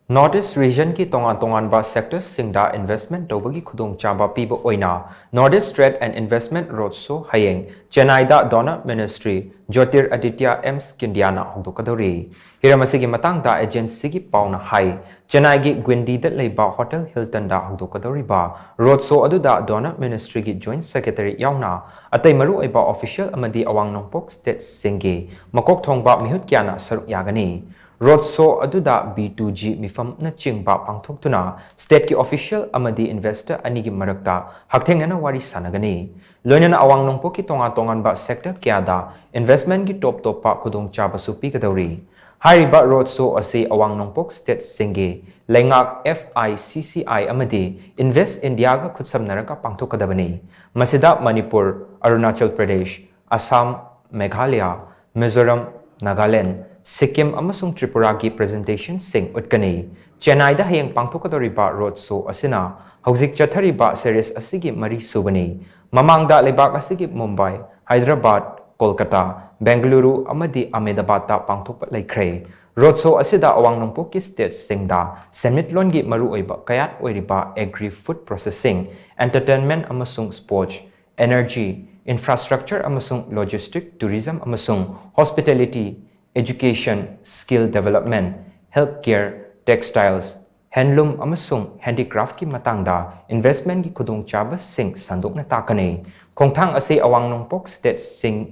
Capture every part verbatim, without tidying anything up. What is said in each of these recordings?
North East Region ꯒꯤ ꯇꯣꯉꯥꯟ ꯇꯣꯉꯥꯟꯕ sectors ꯁꯤꯡꯗ investment ꯇꯧꯕꯒꯤ ꯈꯨꯗꯣꯡꯆꯥꯕ ꯄꯤꯕ ꯑꯣꯏꯅ North East Trade and Investment Road Show ꯍꯌꯦꯡ ꯆꯦꯟꯅꯥꯏꯗ Donor Ministry, Jyotiraditya M Scindiaꯅ ꯍꯧꯗꯣꯛꯀꯗꯧꯔꯤ꯫ ꯍꯤꯔꯝ ꯑꯁꯤꯒꯤ ꯃꯇꯥꯡꯗ agency ꯒꯤ ꯄꯥꯎꯅ ꯍꯥꯏ, ꯆꯦꯟꯅꯥꯏꯒꯤ ꯒ꯭ꯋꯤꯟꯗꯤꯗ ꯂꯩꯕ Hotel Hiltonꯗ ꯍꯧꯗꯣꯛꯀꯗꯧꯔꯤꯕ road show ꯑꯗꯨꯗ Donor Ministry ꯒꯤ Joint Secretary ꯌꯥꯎꯅ ꯑꯇꯩ ꯃꯔꯨꯑꯣꯏꯕ official ꯑꯃꯗꯤ ꯑꯋꯥꯡ ꯅꯣꯡꯄꯣꯛ state ꯁꯤꯡꯒꯤ ꯃꯀꯣꯛ ꯊꯣꯡꯕ ꯃꯤꯍꯨꯠ ꯀꯌꯥꯅ ꯁꯔꯨꯛ ꯌꯥꯒꯅꯤ꯫ Road show ꯑꯗꯨꯗ B two G ꯃꯤꯐꯝꯅꯆꯤꯡꯕ ꯄꯥꯡꯊꯣꯛꯇꯨꯅ state ꯀꯤ official ꯑꯃꯗꯤ investor ꯑꯅꯤꯒꯤ ꯃꯔꯛꯇ ꯍꯛꯊꯦꯡꯅꯅ ꯋꯥꯔꯤ ꯁꯥꯟꯅꯒꯅꯤ꯫ ꯂꯣꯏꯅꯅ ꯑꯋꯥꯡ ꯅꯣꯡꯄꯣꯛꯀꯤ ꯇꯣꯉꯥꯟ ꯇꯣꯉꯥꯟꯕ sector ꯀꯌꯥꯗ investment ꯒꯤ ꯇꯣꯞ ꯇꯣꯞꯄ ꯈꯨꯗꯣꯡꯆꯥꯕꯁꯨ ꯄꯤꯒꯗꯧꯔꯤ꯫ ꯍꯥꯏꯔꯤꯕ road show ꯑꯁꯤ ꯑꯋꯥꯡ ꯅꯣꯡꯄꯣꯛ state ꯁꯤꯡꯒꯤ ꯂꯩꯉꯥꯛ F I C C I ꯑꯃꯗꯤ Invest India ꯒ ꯈꯨꯠꯁꯝꯅꯔꯒ ꯄꯥꯡꯊꯣꯛꯀꯗꯕꯅꯤ꯫ ꯃꯁꯤꯗ ꯃꯅꯤꯄꯨꯔ, ꯑꯔꯨꯅꯥꯆꯜ ꯄ꯭ꯔꯗꯦꯁ, ꯑꯁꯥꯝ, ꯃꯦꯘꯥꯂꯌ, ꯃꯤꯖꯣꯔꯥꯝ, ꯅꯥꯒꯥꯂꯦꯟ, ꯁꯤꯛꯀꯤꯝ ꯑꯃꯁꯨꯡ ꯇ꯭ꯔꯤꯄꯨꯔꯥꯒꯤ presentation ꯁꯤꯡ ꯎꯠꯀꯅꯤ꯫ ꯆꯦꯟꯅꯥꯏꯗ ꯍꯌꯦꯡ ꯄꯥꯡꯊꯣꯛꯀꯗꯧꯔꯤꯕ road show ꯑꯁꯤꯅ ꯍꯧꯖꯤꯛ ꯆꯠꯊꯔꯤꯕ series ꯑꯁꯤꯒꯤ ꯃꯔꯤ ꯁꯨꯕꯅꯤ꯫ ꯃꯃꯥꯡꯗ ꯂꯩꯕꯥꯛ ꯑꯁꯤꯒꯤ ꯃꯨꯝꯕꯥꯏ, ꯍꯥꯏꯗ꯭ꯔꯕꯥꯗ, ꯀꯣꯜꯀꯇꯥ, ꯕꯦꯡꯒꯂꯨꯔꯨ ꯑꯃꯗꯤ ꯑꯍꯃꯦꯗꯕꯥꯗꯇ ꯄꯥꯡꯊꯣꯛꯄ ꯂꯩꯈ꯭ꯔꯦ꯫ Road show ꯑꯁꯤꯗ ꯑꯋꯥꯡ ꯅꯣꯡꯄꯣꯛꯀꯤ state ꯁꯤꯡꯗ ꯁꯦꯟꯃꯤꯠꯂꯣꯟꯒꯤ ꯃꯔꯨꯑꯣꯏꯕ ꯀꯌꯥꯠ ꯑꯣꯏꯔꯤꯕ agri food processing, entertainment ꯑꯃꯁꯨꯡ sports, energy, infrastructure ꯑꯃꯁꯨꯡ logistic, tourism ꯑꯃꯁꯨꯡ hospitality, education, skill development, healthcare, textiles, handloom ꯑꯃꯁꯨꯡ handicraft ꯀꯤ ꯃꯇꯥꯡꯗ investment ꯀꯤ ꯈꯨꯗꯣꯡꯆꯥꯕꯁꯤꯡ ꯁꯟꯗꯣꯛꯅ ꯇꯥꯛꯀꯅꯤ꯫ ꯈꯣꯡꯊꯥꯡ ꯑꯁꯤ ꯑꯋꯥꯡ ꯅꯣꯡꯄꯣꯛ state ꯁꯤꯡ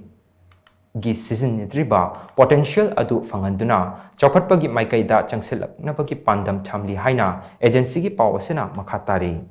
ꯒꯤ ꯁꯤꯖꯤꯟꯅꯗ꯭ꯔꯤꯕ potential ꯑꯗꯨ ꯐꯪꯍꯟꯗꯨꯅ ꯆꯥꯎꯈꯠꯄꯒꯤ ꯃꯥꯏꯀꯩꯗ ꯆꯪꯁꯤꯜꯂꯛꯅꯕꯒꯤ ꯄꯥꯟꯗꯝ ꯊꯝꯂꯤ ꯍꯥꯏꯅ agency ꯒꯤ ꯄꯥꯎ ꯑꯁꯤꯅ ꯃꯈꯥ ꯇꯥꯔꯤ꯫